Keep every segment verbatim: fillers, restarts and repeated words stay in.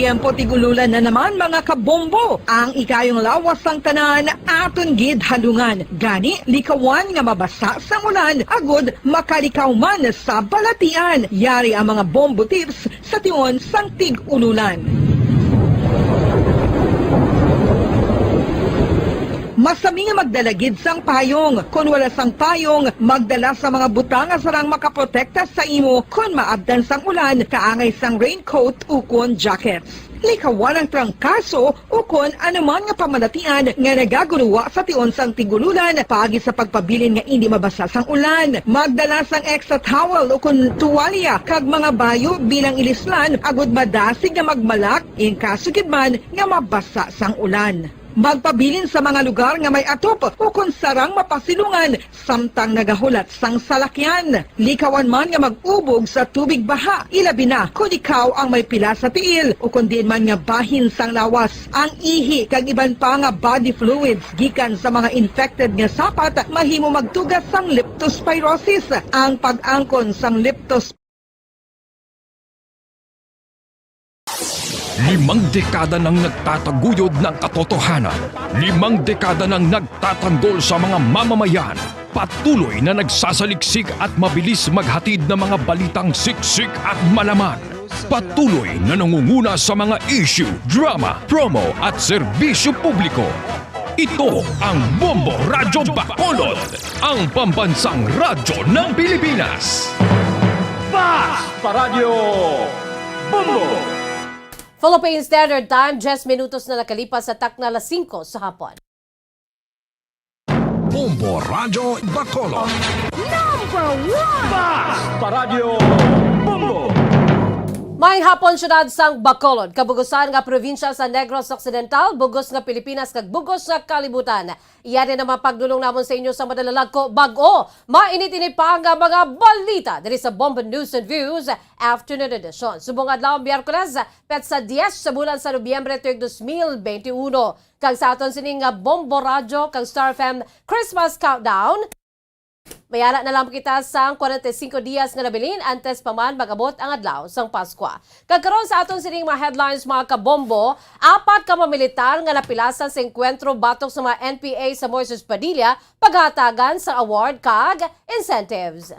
Tiyempo tig-ululan na naman, mga kabombo. Ang ikayong lawas sang tanan aton gid halungan. Gani, likawan nga mabasa sang ulan agud makalikaw man sa balatian. Yari ang mga bombo tips sa tion sang tig-ululan. Masami nga magdala gid sang payong. Kon wala sang payong, magdala sa mga butang nga sarang makaprotekta sa imo kon maabtan sang ulan, kaangay sang raincoat ukon jackets. Likawan ang trangkaso ukon anuman nga pamalatian nga nagaguruwa sa tion sang tig-ululan paagi sa pagpabilin nga indi mabasa sang ulan. Magdala sang extra towel ukon tuwalya kag mga bayo bilang ilislan agud madasig nga magmalak in kaso gid man nga mabasa sang ulan. Magpabilin sa mga lugar nga may atop ukon sarang mapasilungan samtang nagahulat sang salakyan. Likawan man nga mag-ubog sa tubig baha, ilabi na kon ikaw ang may pila sa tiil ukon diin man nga bahin sang lawas. Ang ihi kag iban pa nga body fluids gikan sa mga infected nga sapat mahimo magtuga sang leptospirosis. Ang pag-angkon sang leptos Limang dekada nang nagtataguyod ng katotohanan. Limang dekada nang nagtatanggol sa mga mamamayan. Patuloy na nagsasaliksik at mabilis maghatid ng mga balitang siksik at malaman. Patuloy na nangunguna sa mga issue, drama, promo at serbisyo publiko. Ito ang Bombo Radyo Bacolod, ang pambansang radyo ng Pilipinas. Fast Paradyo Bombo! Philippine Standard Time, diyes minutos na nakalipas sa takna alas singko sa hapon. Bombo Radyo Bacolod. Number one! Fast Paradyo Bombo! Maayong hapon, siyudad sang Bacolod, kabugusan nga probinsya sa Negros Occidental, bugos nga Pilipinas, kag bugos nga kalibutan. Iya na ang mga pagdulong namon sa inyo sa madalag ko, bag-o mainit-init pa nga mga balita diri sa Bombo News and Views Afternoon Edition. Subong adlaw, Miyerkules, petsa diyes sa bulan sa Nobyembre, tuig dos mil benti uno. Kag sa aton sini nga Bombo Radyo kag Star F M Christmas Countdown, mayara na lang kita sang kwarenta y singko dias nga nabilin antes pa man mag-abot ang adlaw sang Paskwa. Kag karon sa aton sining mga headlines, mga kabombo, apat ka mga militar nga napilasan sa engkwentro batok sa mga N P A sa Moises Padilla paghatagan sa award kag incentives.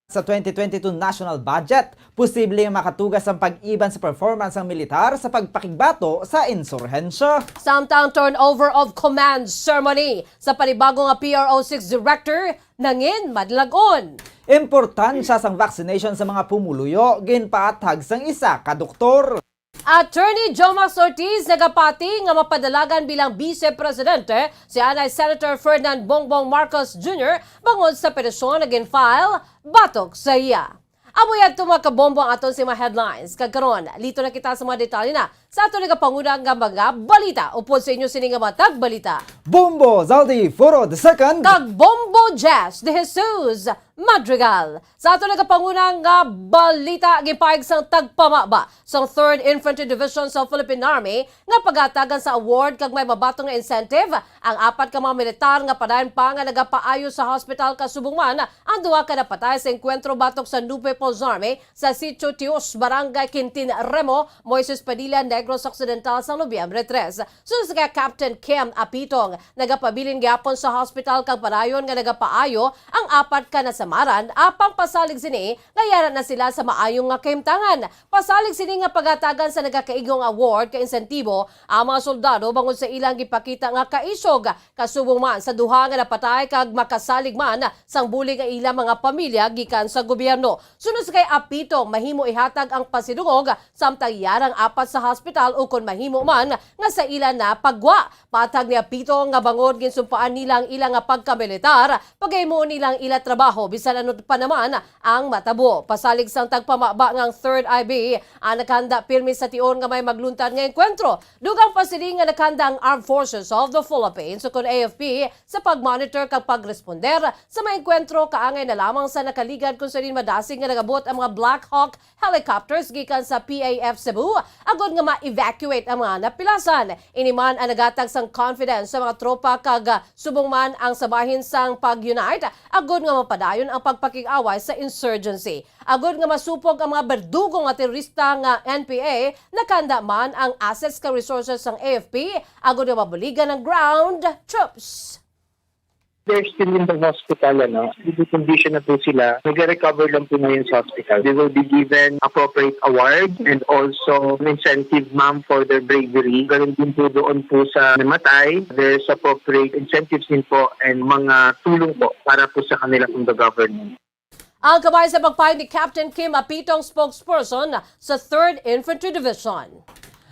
Sa twenty twenty-two national budget, posible nga makatugas ang pag-iban sa performance sang militar sa pagpakigbato sa insurhensya. Samtang turnover of command ceremony sa panibago nga P R O six director nangin madlag-on. Importansya sang vaccination sa mga pumuluyo ginpaathag sang isa ka doktor. Attorney Jomax Ortiz nagapati nga mapadalagan bilang Bise Presidente si anay Senator Ferdinand Bongbong Marcos Junior bangod sa petisyon nga gin-file batok sa iya. Amo yadto, mga kabombo, ang aton sini mga headlines. Kag karon, liton na kita sa mga detalye na sa aton nagapanguna nga mga balita. Upod sa inyo sini nga mga tagbalita, Bombo Zaldi Foro the second kag Bombo Jess de Jesus Madrigal. Sa aton nagapanguna nga balita, ginpahayag sang tagpamaba sang Third Infantry Division sa Philippine Army nga pagatagan sa award kag may mabaton nga incentive ang apat ka mga militar nga padayon pa nga nagapaayo sa hospital, kasubong man ang duha ka napatay sa engkwentro batok sa New People's Army sa Sitio Tios, Barangay Quintin Remo, Moises Padilla, Negros Occidental, sang Nobyembre tres. Suno kay Captain Kim Apitong, nagapabilin gyapon sa hospital kag padayon nga nagapaayo ang apat ka nasamaran, apang pasalig sini nga yara na sila sa maayong nga kahimtangan. Pasalig sini nga pagatagan sa nagakaigo nga award ka insentibo ang mga soldado bangod sa ilang gipakita nga kaisog, kasubong man sa duha nga napatay kag makasalig man sang bulig ang ilang mga pamilya gikan sa gobyerno. Suno kay Apitong, mahimo ihatag ang pasidungog samtang yara ang apat sa hospital ukon mahimo man nga sa ila na pagwa. Matag ni Apitong nga bangod ginsumpaan nila ang ila nga pagkamilitar, pagahimuon nila ang ila trabaho bisan ano pa naman ang matabo. Pasalig sang tagpamaba nga ang Third I B, ang nakahanda pirmi sa tion nga may magluntad nga engkwentro. Dugang pa sini nga nakahanda ang Armed Forces of the Philippines, ukon A F P, sa pagmonitor kag pagresponder sa mga engkwentro, kaangay na lamang sa nakaligad kung sa diin madasig nga nagabot ang mga Black Hawk helicopters gikan sa P A F Cebu, agod nga evacuate ang mga napilasan. Ini man ang naghatag sang confidence sa mga tropa kag, ah, subong man ang sa bahin sang pag-unite agud nga mapadayon ang pagpakig-away sa insurgency. Agud nga masupog ang mga berdugo nga terorista nga N P A, nakahanda man ang assets kag resources sang A F P agud nga mabuligan ang ground troops. They're still in the hospital, ano. Good condition na po sila. Nag-recover lang po ngayon sa hospital. They will be given appropriate award and also an incentive, ma'am, for their bravery. Ganun din po doon po sa namatay. There's appropriate incentives din po and mga tulong po para po sa kanila from the government. Ang kabahin sa pagpahayag ni Captain Kim Apitong, spokesperson sa Third Infantry Division.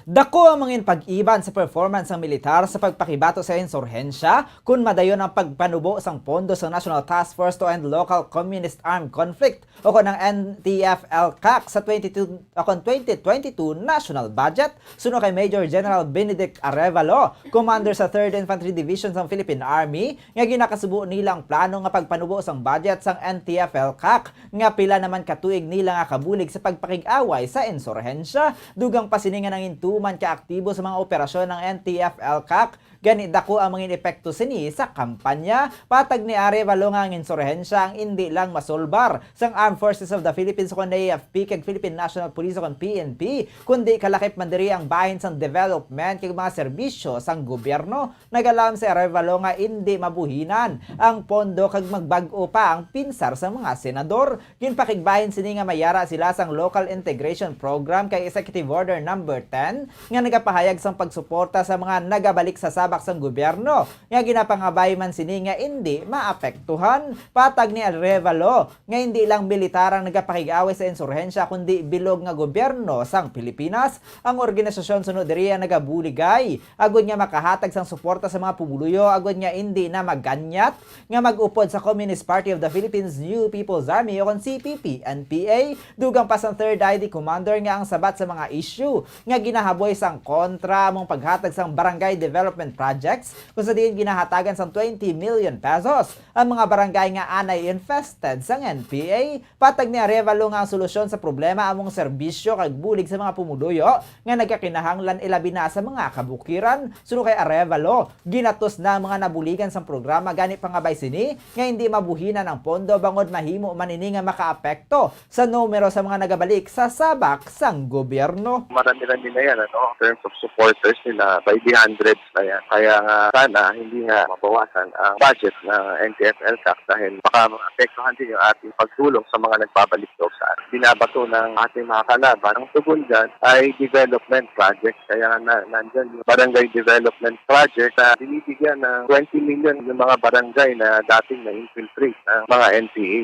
Dako ang mangin pag-iban sa performance sang militar sa pagpakibato sa insurhensya kon madayon ang pagpanubo sang pondo sa National Task Force to End Local Communist Armed Conflict o kon ang N T F L CAC sa twenty-two o kon twenty twenty-two national budget. Suno kay Major General Benedict Arevalo, commander sa Third Infantry Division sang Philippine Army, nga ginakasubo nila ang plano nga pagpanubo sang budget sang N T F L CAC nga pila naman ka tuig nila nga kabulig sa pagpakig-away sa insurhensya. Dugang pa sini nga nangintuman ka aktibo sa mga operasyon ang N T F L CAC, gani dako ang mangin epekto sini sa kampanya. Patag ni Arevalo nga ang insurhensya ang indi lang masulbar sang Armed Forces of the Philippines o kon A F P kag Philippine National Police o kon P N P, kundi kalakip man diri ang bahin sang development kag mga serbisyo sang gobyerno. Nagalaom si Arevalo nga indi mabuhinan ang pondo kag magbag-o pa ang pinsar sa mga senador. Ginpakigbahin sini nga mayara sila sang Local Integration Program kag Executive Order Number Ten nga nagapahayag sang pagsuporta sa mga nagabalik sa sabak sang gobyerno nga ginapangabay man sini nga indi maapektuhan. Patag ni Arevalo nga indi lang militar ang nagapakig-away sa insurhensya kundi bilog nga gobyerno sang Pilipinas. Ang organisasyon suno diri ang nagabuligay agud nga makahatag sang suporta sa mga pumuluyo agud nga indi na maganyat nga mag-upod sa Communist Party of the Philippines New People's Army o kon C P P N P A. Dugang pa sang Third I D Commander nga ang sabat sa mga issue nga ginahaboy sang kontra among paghatag sang barangay development projects kung sa diin ginahatagan sang twenty million pesos ang mga barangay nga anay infested sang N P A. Patag ni Arevalo nga ang solusyon sa problema among serbisyo kag bulig sa mga pumuluyo nga nagakinahanglan, ilabi na sa mga kabukiran. Suno kay Arevalo, ginatos na ang mga nabuligan sang programa, gani pangabay sini nga hindi mabuhinan ang pondo bangod mahimo man ini nga makaapekto sa numero sa mga nagabalik sa sabak sang gobyerno. Marami-rami na yan, ano, in terms of supporters nila, by the hundreds na yan. Kaya nga, sana, hindi nga mabawasan ang budget ng N T F L CAC dahil baka maapektuhan din yung ating pagtulong sa mga nagbabalik loob sa atin. Binabato ng ating mga kalaban, ang tugon dyan ay development project. Kaya nga, na, nandyan yung barangay development project na binibigyan ng twenty million yung mga barangay na dating na-infiltrate ng mga N P A.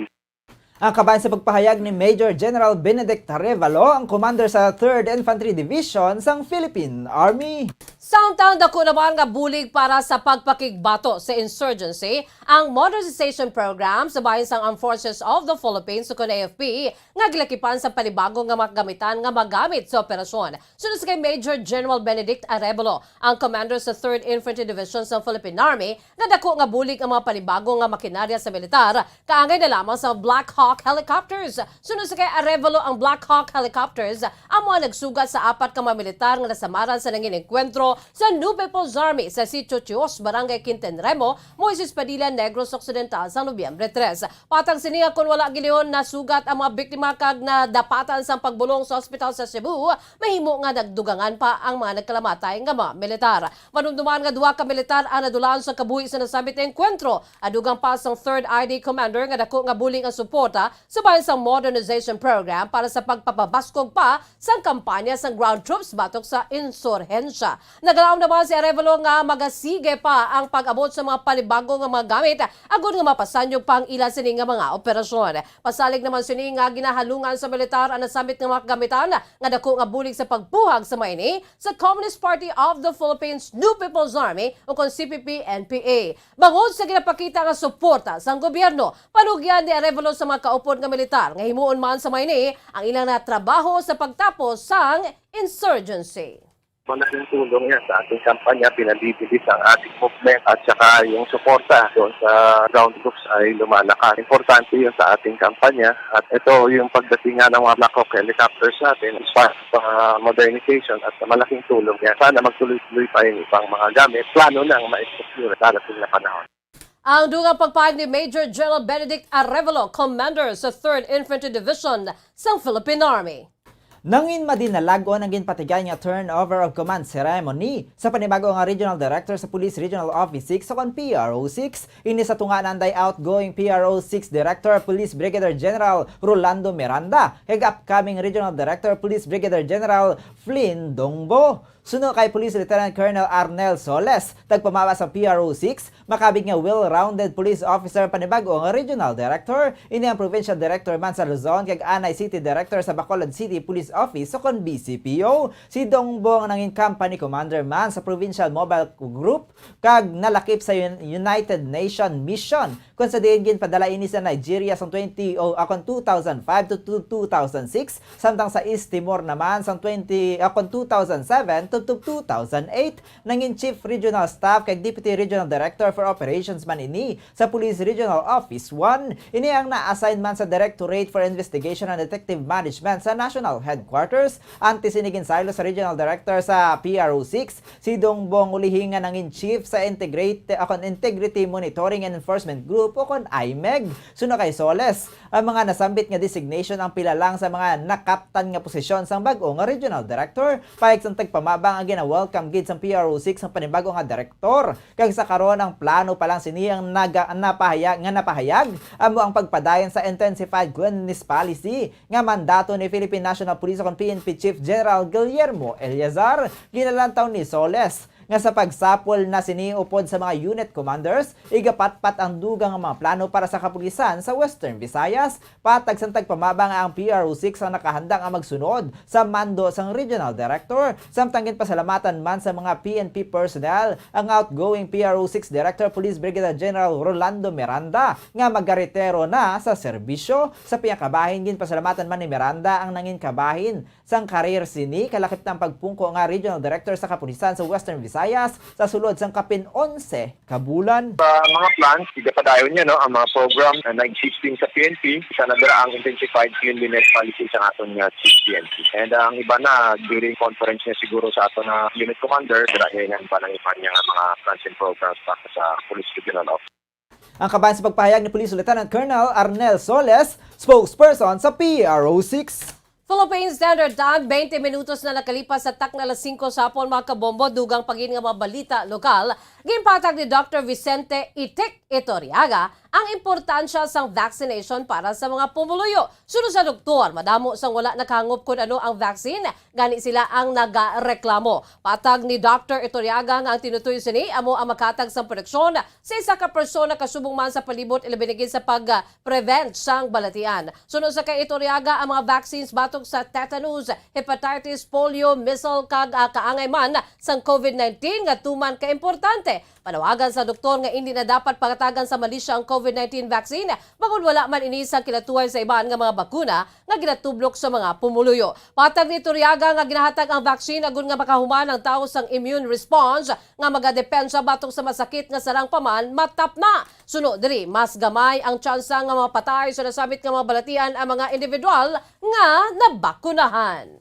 Ang kabahin sa pagpahayag ni Major General Benedict Arevalo, ang commander sa Third Infantry Division sang Philippine Army. Samtang dako naman nga bulig para sa pagpakigbato sa insurgency ang modernization program sa bahin sang Armed Forces of the Philippines, o kon A F P, nga gilakipan sa panibago nga mga kagamitan nga magamit sa operasyon. Suno kay Major General Benedict Arevalo, ang commander sa Third Infantry Division sa Philippine Army, nga dako nga bulig ang mga panibago nga makinarya sa militar, kaangay na lamang sa Black Hawk helicopters. Suno sa kay Arevalo, ang Black Hawk helicopters amo ang nagsugat sa apat ka mga militar nga nasamaran sa nangin engkwentro sa New People's Army sa Sitio Chios, Barangay Quintenremo, Moises Padilla, Negros Occidental, sa Nobyembre tres. Patag sini nga kon wala gilion nasugat ang mga biktima kag nadapatan sang pagbulong sa ospital sa Cebu, mahimo nga nagdugangan pa ang mga nagkalamatay nga mga militar. Manumduman nga duha ka militar ang nadulaan sa kabuhi sa nasambit nga engkwentro. Adugang pa sang Third I D Commander nga dako nga bulig ang suporta sa bahin sang modernization program para sa pagpapabaskog pa sang kampanya sang ground troops batok sa insurhensya. Nagalaom naman si Arevalo nga magasige pa ang pag-abot sa mga panibago nga mga gamit agud nga mapasanyog pa ang ila sini nga mga operasyon. Pasalig naman sini nga ginahalungan sa militar ang nasambit nga mga kagamitan nga dako nga bulig sa pagbuhag sa mga ini sa Communist Party of the Philippines New People's Army, o kon C P P N P A. Bangod sa ginapakita nga suporta sang gobyerno, panugyan ni Arevalo sa mga kaupod nga militar nga himuon man sa mga ini ang ilang natrabaho sa pagtapos sang insurgency. Malaking tulong yan sa ating kampanya, pinadidilis ang ating movement at saka yung suporta doon sa ground troops ay lumalakas. Importante yun sa ating kampanya at ito yung pagdating nga ng mga Black Hawk helicopters natin is part of uh, modernization at malaking tulong yan. Sana magtuloy-tuloy pa yung ibang mga gamit. Plano nang ma-execute darating na panahon. Ang dugang pagpahayag ni Major General Benedict Arevalo, Commander sa Third Infantry Division sang Philippine Army. Nangin madinalag-on ang ginpatigay nga turnover of command ceremony sa panibago nga Regional Director sa Police Regional Office six o kon P R O six. Ini sa tunga nanday outgoing P R O six Director Police Brigadier General Rolando Miranda kag upcoming Regional Director Police Brigadier General Flynn Dongbo. Suno kay Police Lieutenant Colonel Arnel Soles, tagpamaba sa P R O six, makabig nga well-rounded police officer ang panibag-o nga regional director. Ini ang provincial director man sa Luzon kag anay city director sa Bacolod City Police Office o kon B C P O. Si Dongbong nangin company commander man sa Provincial Mobile Group kag nalakip sa Un- United Nation Mission, kung sa diin ginpadala ini sa Nigeria sang twenty o akon two thousand five to two thousand six, samtang sa East Timor naman sang twenty akon two thousand seven to two thousand eight. Nangin Chief Regional Staff kag Deputy Regional Director for Operations man ini sa Police Regional Office one. Ini ang na-assign man sa Directorate for Investigation and Detective Management sa National Headquarters. Antes ini ginsaylo sa Regional Director sa P R O six, si Dongbong ulihi nga nangin Chief sa Integrate, akon Integrity Monitoring and Enforcement Group o kon I M E G. Suno kay Soles, ang mga nasambit nga designation ang pila lang sa mga nakaptan nga posisyon sang bag-o nga Regional Director. Pahayag sang tagpamabang ang gina-welcome gid sang P R O six ang panibago nga direktor. Kag sa karon, ang plano pa lang sini ang naga, napahayag, nga napahayag amo ang pagpadayon sa Intensified Cleanliness Policy nga mandato ni Philippine National Police o kon P N P Chief General Guillermo Eleazar. Ginalantaw ni Soles nga sa pagsapol na sini upod sa mga unit commanders, igapatpat ang dugang nga mga plano para sa kapulisan sa Western Visayas. Patag sang tagpamabang nga ang P R O six ang nakahanda nga magsunod sa mando sang regional director, samtang ginpasalamatan man sa mga P N P personnel ang outgoing P R O six Director Police Brigadier General Rolando Miranda nga magaretiro na sa serbisyo. Sa piyakabahin, ginpasalamatan man ni Miranda ang nangin kabahin sang karir sini, kalakip na ang pagpungko nga Regional Director sa Kapulisan sa Western Visayas sa sulod sang kapin onse ka bulan. Sa mga plans, igapadayon niya, no, ang mga program na nag-existing sa P N P, isa na dira ang Intensified Cleanliness Policy sa aton nga Chief P N P. And ang iba na, during conference niya siguro sa aton nga unit commander, dira niya ang panangipan niya nga mga plans and programs para sa Police Regional Office. Ang kabahin sa pagpahayag ni Police Lieutenant Colonel Arnel Soles, spokesperson sa P R O six. Philippine Standard Time, twenty minutos na nakalipas sa takna alas singko sa hapon, mga kabombo. Dugang pa gid nga mga balita lokal, ginpatag ni Doctor Vicente Itik Itoriaga ang importansya sang vaccination para sa mga pumuluyo. Suno sa doktor, madamo sang wala nakahangop kon ano ang vaccine, gani sila ang nagareklamo. Patag ni Doctor Itoriaga nga ang tinutoyo sini amo ang makatag sang proteksyon sa isa ka persona kasubong man sa palibot, ilabi na gid sa pag-prevent sang balatian. Suno sa kay Itoriaga, ang mga vaccines batok sa tetanus, hepatitis, polio, measles, kag, ah, kaangay man sang COVID nineteen nga tuman ka importante. Panawagan sa doktor nga indi na dapat pangatagan sa Malaysia ang COVID nineteen vaccine, bangod wala man ini sang kinatuhay sa iban nga mga bakuna nga ginatublok sa mga pumuluyo. Patag ni Itoriaga nga ginahatag ang vaccine agud nga makahuman ang tawo sang immune response nga magadepensa batok sa masakit nga sarang pa man matapna. Suno diri, mas gamay ang tsansa nga mapatay sa nasambit nga mga balatian ang mga individual nga nabakunahan.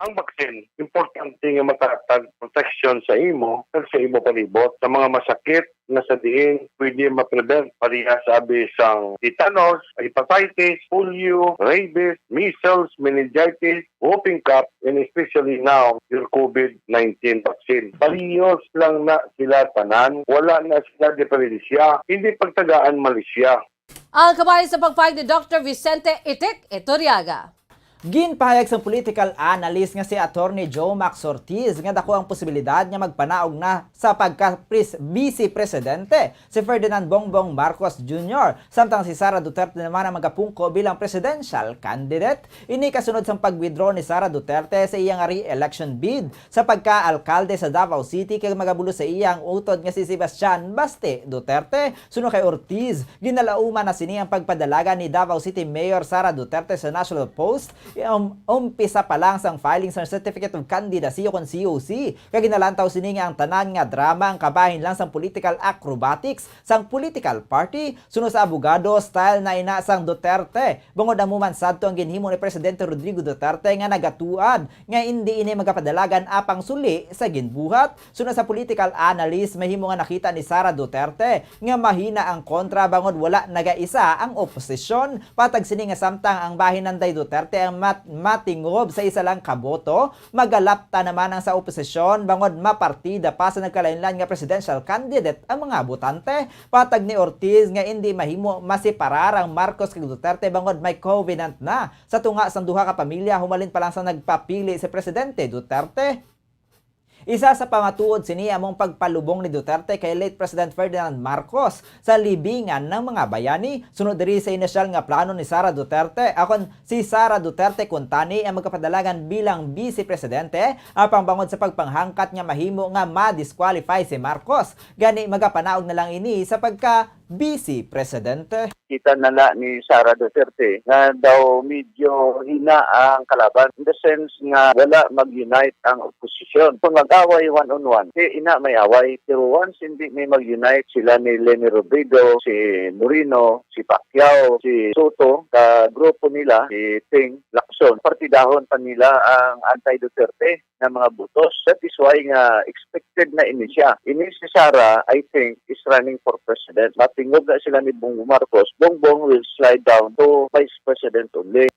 Ang vaccine, importante nga makahatag protection sa imo kag sa imo palibot sa mga masakit nga sa diin pwede ma-prevent, parehas abi sang tetanus, hepatitis, polio, rabies, measles, meningitis, whooping cough, and especially now, your COVID nineteen vaccine. Parehas lang na sila tanan, wala na sila diferensya, hindi pagtagaan Malaysia. Ang kabahin sa pagpahayag ni Doctor Vicente Itik Itoriaga. Ginpahayag sang political analyst nga si Attorney Joe Max Ortiz nga dako ang posibilidad nga magpanaog na sa pagka-pres-, vice presidente si Ferdinand Bongbong Marcos Junior, samtang si Sara Duterte naman ang magapungko bilang presidential candidate. Ini kasunod sang pag-withdraw ni Sara Duterte sa iya nga re-election bid sa pagka-alkalde sa Davao City kag magabulos sa iya ang utod nga si Sebastian Baste Duterte. Suno kay Ortiz, ginalauman na sini ang pagpadalagan ni Davao City Mayor Sara Duterte sa National Post Kay um, umpisa pa lang sang filing sang Certificate of Candidacy o kon C O C, kag ginalantaw sini nga ang tanan nga drama ang kabahin lang sang political acrobatics sang political party. Suno sa abogado, style na ina sang Duterte, bangod amo man sadto ang ginhimo ni Presidente Rodrigo Duterte nga nagatuad nga indi ini magapadalagan apang suli sa ginbuhat. Suno sa political analyst, mahimo nga nakita ni Sara Duterte nga mahina ang kontra bangod wala nagaisa ang oposisyon. Patag sini nga samtang ang bahin nanday Duterte ang mat- matingob sa isa lang ka boto, magalapta naman ang sa oposisyon bangod mapartida pa sa nagkalainlain nga presidential candidate ang mga botante. Patag ni Ortiz nga indi mahimo maseparar ang Marcos kag Duterte bangod may covenant na sa tunga sang duha ka pamilya humalin pa lang sa nagpapili si Presidente Duterte. Isa sa pamatuod sini amo ang pagpalubong ni Duterte kay late President Ferdinand Marcos sa libingan ng mga bayani. Sunod diri sa inisyal nga plano ni Sara Duterte, akon si Sara Duterte kuntani ang magkapadalagan bilang Vice Presidente, apang bangod sa pagpanghangkat nga mahimo nga ma-disqualify si Marcos, gani magapanaog na lang ini sa pagka Vice Presidente. Kita na la ni Sara Duterte nga daw medyo hina ang kalaban, in the sense nga wala mag-unite ang oposisyon. Kung mag-away one-on-one, eh, ina may away. Pero once hindi may mag-unite sila ni Leni Robredo, si Moreno, si Pacquiao, si Soto, ka grupo nila, si Ting Lacson, partidahon pa nila ang anti-Duterte nga mga butos. That is why nga expected na ini siya. Ini si Sara, I think, is running for president. Matingog na sila ni Bongbong Marcos, Bongbong will slide down to vice president only.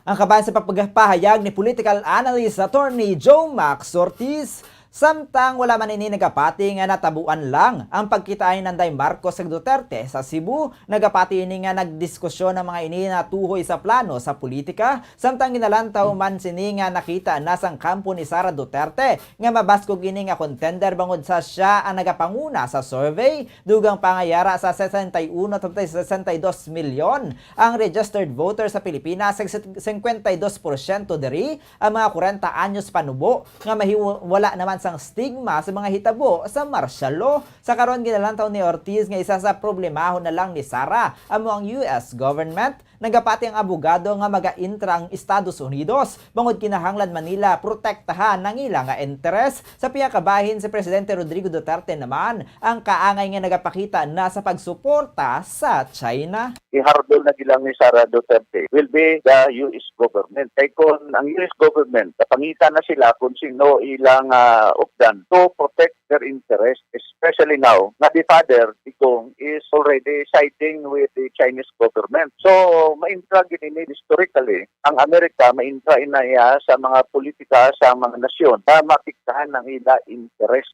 Ang kabahin sa pagpagpahayag ni political analyst Attorney Joe Max Ortiz, samtang wala man ini nagapati nga natabuan lang ang pagkita ni Nanday Marcos kag Duterte sa Cebu, nagapati ini nga nagdiskusyon ang mga ini natuhoy sa plano sa politika, samtang ginalantaw man sini nga nakita na sang kampo ni Sara Duterte nga mabaskog ini nga contender bangod sa siya ang nagapanguna sa survey, dugang pangayara sa sesenta y uno tapos sesenta y dos milyon ang registered voter sa Pilipinas, kag singkwenta y dos porsyento diri ang mga kwarenta anyos panubo nga mahiwala naman sang stigma sa mga hitabo sa martial law. Sa karon, ginalantaw ni Ortiz nga isa sa problemahon na lang ni Sara amo ang U S government. Nagapati ang abogado nga magaintra ang Estados Unidos bangod kinahanglan man nila protektahan ang ila nga interes. Sa pihak kabahin, si Presidente Rodrigo Duterte naman ang kaangay nga nagapakita na sa pagsuporta sa China. Ihardol na gilang ni Sara Duterte will be the U S government. Kay kung ang U S government, kapangitan na sila kung sino ilang ah, updan to protect their interest, especially now nga the father, Digong, is already siding with the Chinese government. So, maintra gid ini historically, ang Amerika maintra ina iya sa mga politika sa mga nasyon na maapektahan ang ila interest.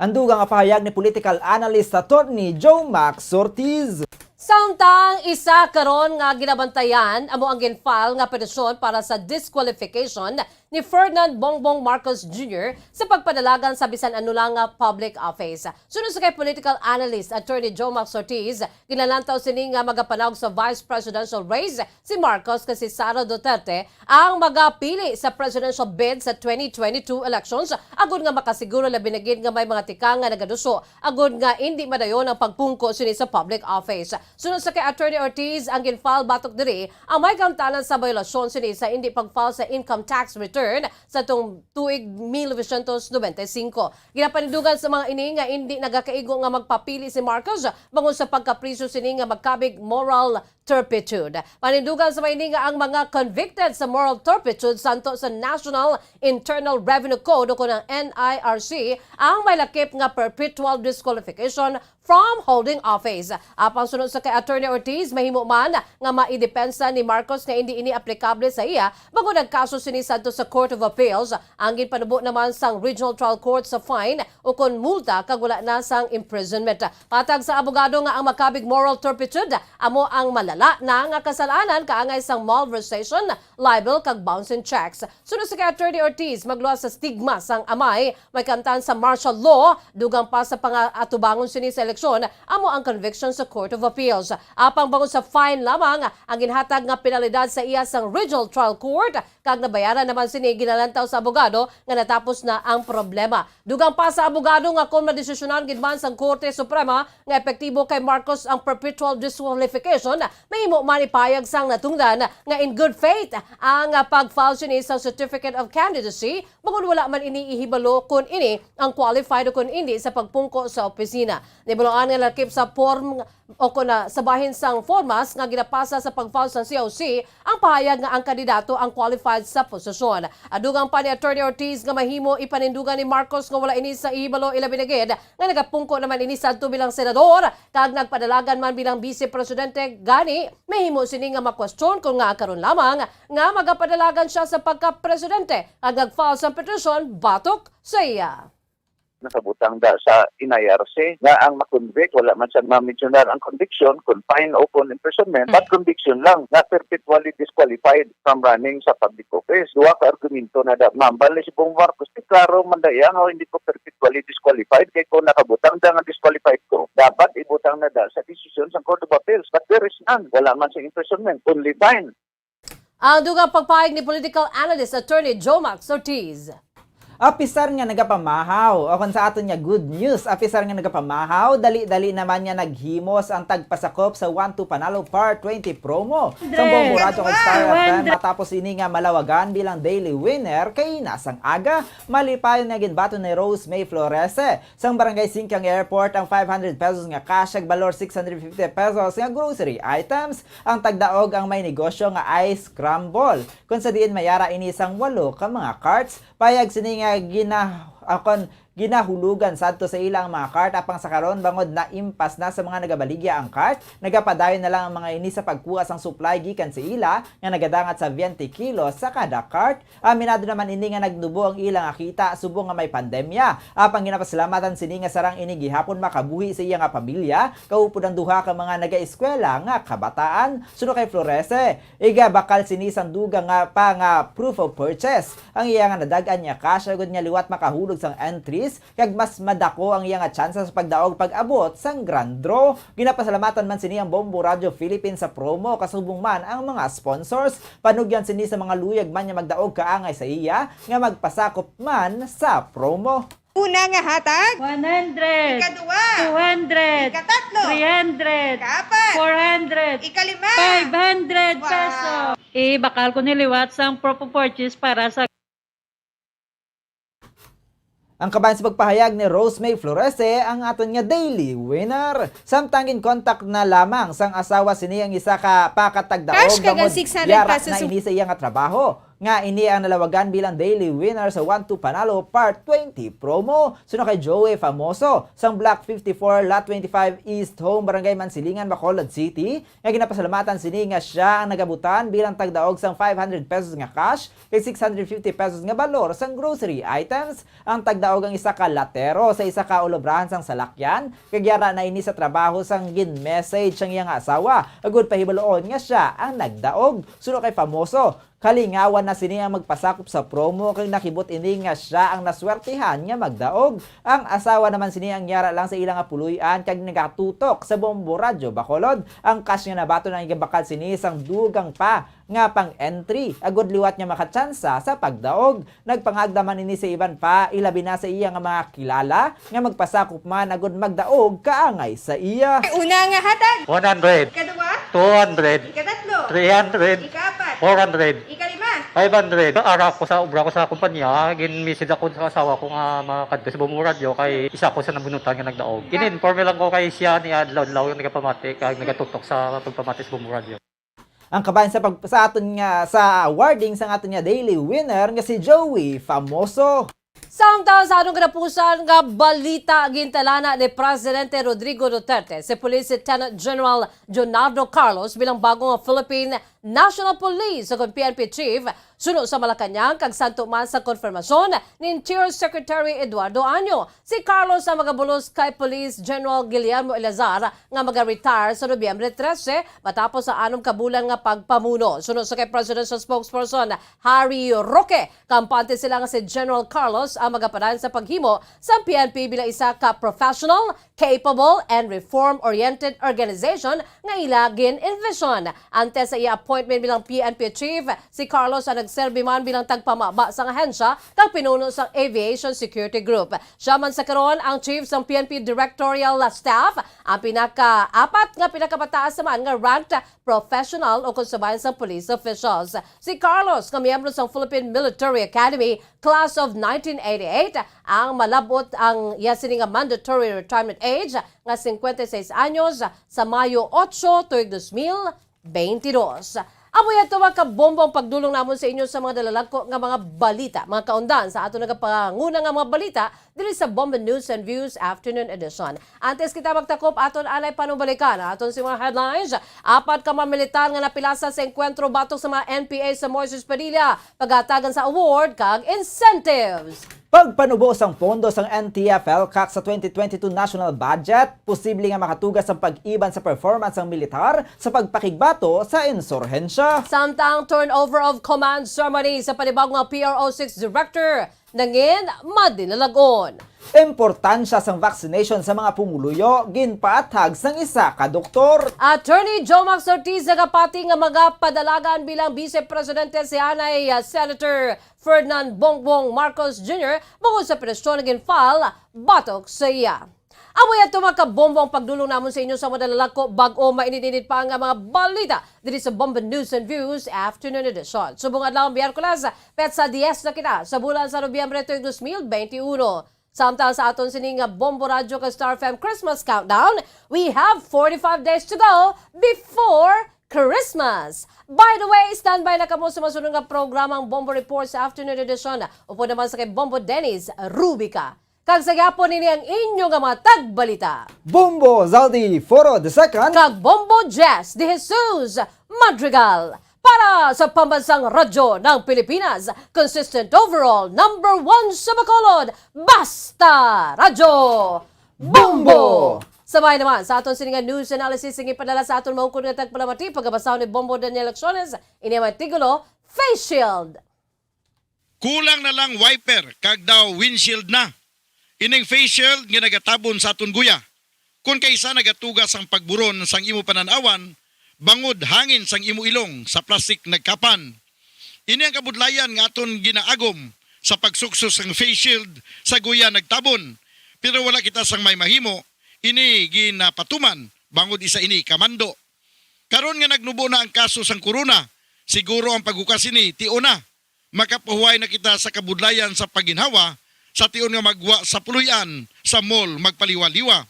Ang dugang nga pahayag ni political analyst Attorney Joe Max Ortiz. Samtang isa karon nga ginabantayan amo ang gin-file nga petisyon para sa disqualification ni Ferdinand Bongbong Marcos Junior sa pagpadalagan sa bisan ano lang nga public office. Suno sa kay political analyst Attorney Joe Max Ortiz, ginalantaw sini nga magapanaog sa vice presidential race si Marcos kag si Sara Duterte ang magapili sa presidential bid sa twenty twenty-two elections, agud nga makasiguro labi na gid nga may mga tikang nga nagaduso agud nga indi madayon ang pagpungko sini sa public office. Suno sa kay Attorney Ortiz, ang gin-file batok diri ang may kaangtanan sa biolasyon sini sa indi pag-file sa income tax return sa tung tuig mil novecientos noventa y cinco. Ginapanindugan sa mga ini nga indi nagakaigo nga magpapili si Marcos bangod sa pagkapriso sini nga makabig moral turpitude. Panindugan sa mga ini nga ang mga convicted sa moral turpitude santo sa National Internal Revenue Code o kon ang N I R C ang may lakip nga perpetual disqualification from holding office. Apang suno sa kay Attorney Ortiz, mahimo man nga maidepensa ni Marcos nga indi ini aplikable sa iya bangod nagkaso sini sadto sa Court of Appeals. Ang ginpanubo naman sang Regional Trial Court sa fine o kon multa kag wala na sang imprisonment. Patag sa abogado nga ang makabig moral turpitude amo ang malala na nga kasalanan kaangay sang malversation, libel kag bouncing checks. Suno sa kay Attorney Ortiz, magluwas sa stigma sang amay may kaangtanan sa martial law, dugang pa sa pangatubangon sini sa eleksyon amo ang conviction sa Court of Appeals. Apang bangod sa fine lamang ang ginhatag nga penalidad sa iya sang Regional Trial Court, kag nabayaran naman sini ginalantaw sa abogado nga natapos na ang problema. Dugang pa sa abogado nga kon madesisyonan gid man sang Korte Suprema nga epektibo kay Marcos ang perpetual disqualification, mahimo man ipahayag sang natungdan nga in good faith ang, ah, pag-file sini sa Certificate of Candidacy, bangod wala man ini ihibalo kon ini ang qualified o kon indi sa pagpungko sa opisina. Nahibaluan nga lakip sa form o kon, ah, sa bahin sang formas nga ginapasa sa pag-file sang C O C ang pahayag nga ang kandidato ang qualified sa posisyon. Adugang pa ni Attorney Ortiz nga mahimo ipanindugan ni Marcos nga wala ini sa ihibalo, ilabi na gid nga nagapungko naman ini sadto bilang senador kag nagpadalagan man bilang vice presidente, gani mahimo sini nga makwestiyon kon ngaa karon lamang nga magapadalagan sia sa pagka-presidente kag nag-file sang petisyon batok sa iya. Nakabutang da sa N I R C nga ang ma-convict, wala man sa ma-mensionar ang conviction, kon fine o kon imprisonment, but conviction lang, nga perpetually disqualified from running sa public office. Duha ka argumento na da, ma'am. Bali si Bong Marcos, di klaro man da iya nga hindi ko perpetually disqualified, kay kung nakabutang da nga disqualified ko, dapat ibutang na da sa desisyon sa Court of Appeals. But there is none. Wala man sa imprisonment, only fine. Ang dugang pagpahayag ni political analyst Attorney Jomax Ortiz. Apisar nga nagapamahaw, o kon sa aton nga good news, apisar nga nagapamahaw, dali-dali naman nga naghimos ang tagpasakop sa One to Panalo Part twenty promo. Sa Bombo Radyo kag Star F M, matapos ini nga malawagan bilang daily winner kay nasang aga, malipayon nga ginbaton ni Rose May Florese sang Barangay Singkang Airport ang five hundred pesos nga cash kag balor six hundred fifty pesos nga grocery items. Ang tagdaog ang may negosyo nga ice scramble, kung sa diin mayara ini sang walo ka mga carts. Payag sini nga gina-, akon, ginahulugan sadto sa ila ang mga cart, apang sa karon, bangod na impas na sa mga nagabaligya ang cart, nagapadayon na lang ang mga ini sa pagkuha sang supply gikan sa ila nga nagadangat sa twenty kilos sa kada cart. Aminado naman ini nga nagnubo ang ila nga kita subong nga may pandemya. Apang ginapasalamatan sini nga sarang ini gihapon makabuhi sa iya nga pamilya, kaupod ang duha ka mga nagaeskwela nga kabataan. Suno kay Florese, igabakal sini sang dugang nga pa nga proof of purchase ang iya nga nadag-an nga cash, agod nga liwat makahulog sang entries kag mas madako ang iya nga tsansa sa pagdaog pag-abot sang grand draw. Ginapasalamatan man sini ang Bombo Radyo Philippines sa promo, kasubong man ang mga sponsors. Panugyan sini sa mga luyag man nga magdaog kaangay sa iya nga magpasakop man sa promo. Una nga hatag, one hundred. Ikaduwa, two hundred. Ikatatlo, three hundred. Ikaapat, four hundred. Ikalima, five hundred pesos. Ibakal ko ni liwat sang proof of purchase para sa Ang kabahin sa pagpahayag ni Rose May Florese ang aton nga daily winner. Samtang in contact na lamang sang asawa sini ang isa ka pakatagdaog, bangod yara na ini sa iya nga trabaho. Nga ini ang nalawagan bilang daily winner sa One to Panalo Part twenty promo. Suno kay Joey Famoso sang Block fifty-four, Lot twenty-five East Home, Barangay Mansilingan, Bacolod City, nga ginapasalamatan sini nga sia ang nagabutan bilang tagdaog sang five hundred pesos nga cash kag six hundred fifty pesos nga balor sang grocery items. Ang tagdaog ang isa ka latero sa isa ka ulobrahan sang salakyan, kag yara na ini sa trabaho sang gin-message sang iya nga asawa, agud pahibaluon nga sia ang nagdaog. Suno kay Famoso, kalingawan na sini ang magpasakop sa promo, kag nakibot ini nga sia ang naswertihan nga magdaog. Ang asawa naman sini ang yara lang sa ila nga puloy-an kag nagatutok sa Bombo Radyo Bacolod. Ang cash nga nabaton ang igabakal sini sang dugang pa nga pang-entry, agud liwat nga makatsansa sa pagdaog. Nagpangagda man ini sa iban pa, ilabi na sa iya nga mga kilala, nga magpasakop man agud magdaog kaangay sa iya. Una nga hatag, one hundred. Ikaduwa, two hundred. Ikatatlo, three hundred. Ikaapat, four hundred. Ikalima, five hundred. Ara ko sa obra ko sa kumpanya, gin-message ako sa asawa ko nga makadto sa Bombo Radyo kay isa ko sa nabunutan nga nagdaog. Gin-inform lang ko kay siya ni adlaw-adlaw nga nagapamati kag nagatutok sa pagpamati sa Bombo Radyo. Ang kabahin sa pag-, sa aton nga, sa awarding sang aton nga daily winner nga si Joey Famoso. Samtang sa aton katapusan nga balita, gintalana ni Presidente Rodrigo Duterte si Police Lieutenant General Leonardo Carlos bilang bago nga Philippine National Police o kon P N P Chief, suno sa Malacañang, kag santo man sa konfirmasyon ni Interior Secretary Eduardo Año. Si Carlos ang magabulos kay Police General Guillermo Eleazar nga maga-retire sa Nobyembre trese matapos ang anom ka bulan nga pagpamuno. Suno sa kay Presidential Spokesperson Harry Roque, kampante sila nga si General Carlos ang magapadayon sa paghimo sang P N P bilang isa ka professional, capable, and reform-oriented organization nga ila gin-envision. Antes sa iya appointment bilang P N P chief, si Carlos ang nagserbi man bilang tagpamaba sang ahensya kag pinuno sang Aviation Security Group. Siya man sa karon ang chief sang P N P directorial staff, ang pinakaapat nga pinakamataas naman nga ranked professional o kon sa bayan sang police officials. Si Carlos, nga miyembro sang Philippine Military Academy Class of nineteen eighty-eight, ang malab-ot ang iya sini nga mandatory retirement age nga cincuenta y seis anyos sa Mayo ocho tuig dos mil veintidós. Amo yadto, mga kabombo, ang pagdulong namon sa inyo sa mga nalalagko nga mga balita, mga kaundan sa aton nagapanguna nga mga balita diri sa Bombo News and Views Afternoon Edition. Antes kita magtakop, aton anay panubalikan aton si mga headlines. Apat ka mga militar nga napilasa sa engkwentro batok sa mga N P A sa Moises Padilla, pagatagan sa award kag incentives. Pagpanubo sang pondo sang N T F-ELCAC sa twenty twenty-two national budget, posible nga makatuga sang pag-iban sa performance sang militar sa pagpakigbato sa insurhensya. Samtang turnover of command ceremony sa panibag nga P R O six director nangin madinalag-on. Importansya sang vaccination sa mga pumuluyo ginpaathag sang isa ka doktor. Attorney Jomax Ortiz nagapati nga magapadalagan bilang Vice Presidente si anay, ah, Senator Ferdinand Bongbong Marcos Junior bangod sa petisyon nga gin-file batok sa iya. Amo yadto, mga kabombo, ang pagdulong namon sa inyo sa mga nalalagko bag-o mainit-init pa nga mga balita diri sa Bombo News and Views Afternoon Edition. Subong adlaw, Miyerkules, petsa dies na kita sa bulan sa Nobyembre tuig dos mil benti uno. Samtang sa aton sini nga Bombo Radyo kag Star F M Christmas Countdown, we have forty-five days to go before Christmas. By the way, standby na kamo sa masunod nga programang Bombo Report sa Afternoon Edition, upod naman sa kay Bombo Dennis Rubica. Kag sa gihapon, ini ang inyo nga mga tagbalita, Bombo Zaldi Foro the second kag Bombo Jess De Jesus Madrigal. Para sa Pambansang Radyo ng Pilipinas, consistent overall number one sa Bacolod, Basta Radyo Bombo! Sabay naman sa aton sini nga news analysis, nga ipadala sa aton maukod nga tagpalamati, pagabasahon ni Bombo Daniel Acciones, ini ang titulo, Face Shield. Kulang na lang wiper kag daw windshield na. Ining face shield nga nagatabon sa aton guya, kon kaisa nagatuga sang pagburon sang imo panan-awan, bangod hangin sang imo ilong sa plastik nagkapan. Ini ang kabudlayan nga aton ginaagom sa pagsukso sang face shield sa guya nagtabon, pero wala kita sang may mahimo, ini ginapatuman bangod isa ini ka mando. Karon nga nagnubo na ang kaso sang corona, siguro ang paghukas sini tion na. Makapahuway na kita sa kabudlayan sa pagginhawa sa tion nga maggwa sa puloy-an sa mall magpaliwa-liwa.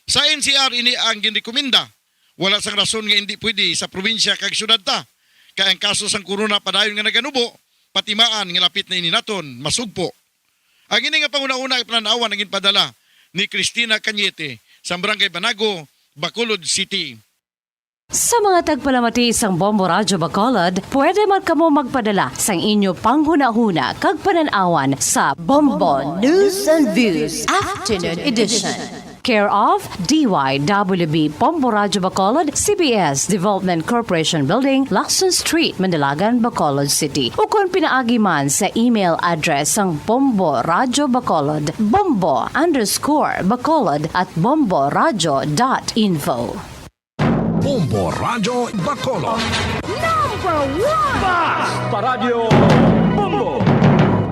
Sa N C R ini ang ginrekomenda. Wala sang rason nga indi pwede sa probinsya kag syudad ta, kay ang kaso sang corona padayon nga naganubo, patimaan nga lapit na ini naton masugpo. Ang ini nga panghunahuna ipanan-awan ang ginpadala ni Christina Cañete sa Barangay Banago, Bacolod City. Sa mga tagpalamati sang Bombo Radyo Bacolod, pwede man kamo magpadala sang inyo panghunahuna kag panan-awan sa Bombo News and Views Afternoon Edition. Care of D Y W B Bombo Radyo Bacolod, C B S Development Corporation Building, Lacson Street, Mandilagan, Bacolod City. Ukon pinaagi man sa email address sang Bombo Radyo Bacolod, bombo underscore bacolod at bomboradyo dot info. Bombo Radyo Bacolod. Number one! Basta Radyo!